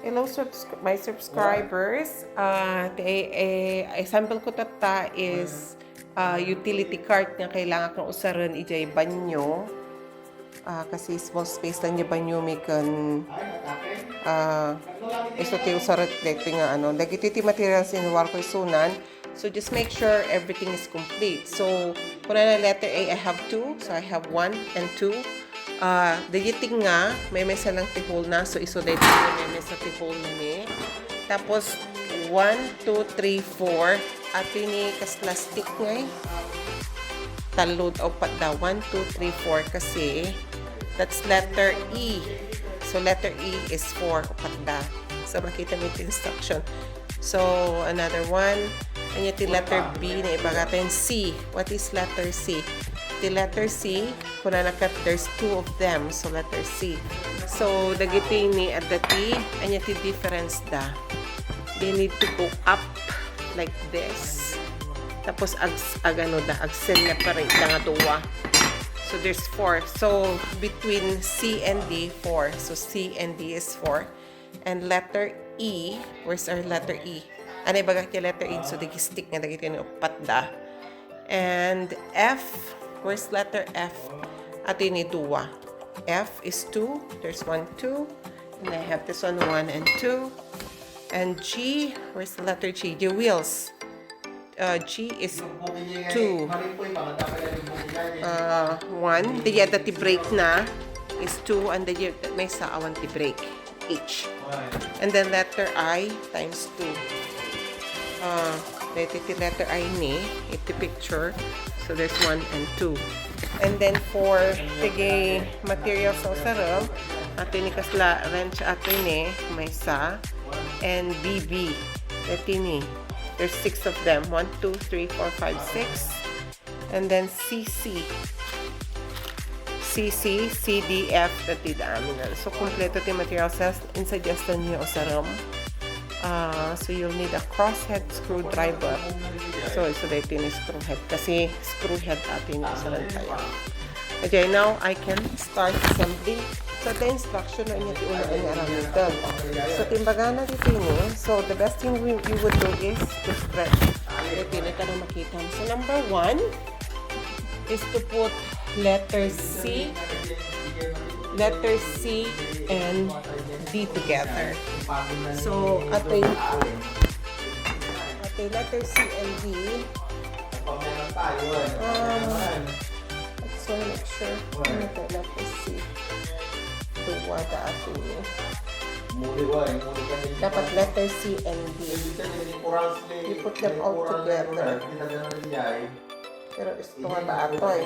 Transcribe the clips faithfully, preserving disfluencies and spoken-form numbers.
Hello, subscri-, my subscribers. Ah, ti, eh, example ko tatta is, ah, utility cart nga kailangan kong usaren idiay banyo. Ah, kasi small space lang idiay banyo mi ken, ah, isu ti usaret daytoy nga ano. Dagiti ti materials in war ko isunan. So just make sure everything is complete. So, kuna na letter A, I have two. So I have one and two. Ah, dagiti nga, maymaysa lang ti hole na. So isu daytoy nga maymaysa ti hole na ni. Tapos, one, two, three, four. Ato ni kasla stick ngay. Tallo, upat da. One, two, three, four kasi that's letter E. So, letter E is four, upat da. So, makita mo yung instruction. So, another one. Anya ti letter B na ibagatan C. What is letter C? Ti letter C, kunana ket there's two of them. So, letter C. So, dagiti ni adda ti, anya ti difference da? They need to go up like this. Tapos, ag, ag ano da, ag separate da nga duwa. So, there's four. So, between C and D, four. So, C and D is four. And letter E, where's our letter E? Ano ibaga ti letter E? So, dagiti stick nga dagiti ni upat da. And F, where's letter F? Ato ni duwa. F is two. There's one, two. And I have this one, one and two. And G, where's the letter G? The wheels. Uh, G is two. Uh, one. Di yata ti brake na is two. And then you, may sa awan ti brake. H. And then letter I times two. Uh, letter, ti letter I ni, iti picture. So there's one and two. And then for tigi materials sa usarem, ato ni kasla wrench ato ni, maysa, and B B. Deti ni. There's six of them. One, two, three, four, five, six. And then C C. C C, C D, F, deti da amin. So, kompleto ti material sets. In suggestion niyo, usarem. Ah, so, you'll need a crosshead screwdriver. So, so, deti ni screwhead. Kasi, screwhead atin yung usarem tayo. Okay, now I can start assembling. So, the instruction na inyo ti una nga aramiden. So, timbagana dito ni. So, the best thing we, you would do is to spread. Dito ni, para makita mo. So, number one is to put letter C, letter C and D together. So, ato yung, ato yung letter C and D. Um, so, make sure. Ano to? Letter C. Duwa da ato yung. Dapat letter C and D. You put them all together. Pero isto nga ta ato eh.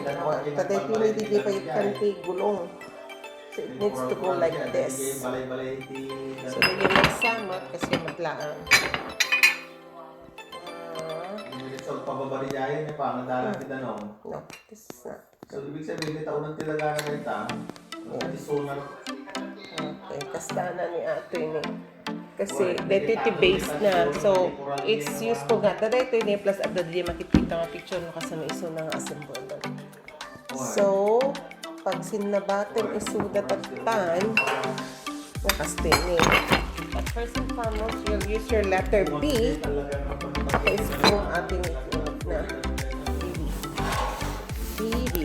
Kada iti ni di pa ikan ti gulong. So it needs to go like this. So, di yung magsamat kasi maglaang. Ah. Sa pababariyahin, eh, pangadalan kita, no? No, this is not. So, ibig sabihin, ni taunan ti lagana na ita. Ati sunar. Okay, kasta na ni ato ini. Kasi, dito iti base na. So, it's useful nga. Dada ito ini plus adda di makikita nga picture no kasano isu na nga assemble. So, pag sinnabaten isuda tattan, nakastini. But first and foremost, you'll use your letter B. Is kung ating iunod na. B B. B B.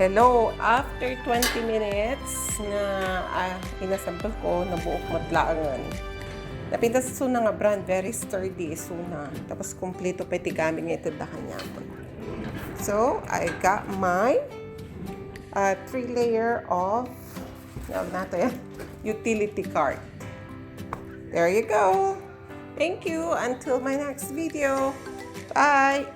Hello, after twenty minutes nga ah, inassemble ko, nabuok met laengen. Napintas isuna nga brand, very sturdy isuna. Tapos kumpleto pa iti gamit nga itedda kaniato. So, I got my uh, three layer of, tawag nato yan, utility cart. There you go. Thank you. Until my next video. Bye.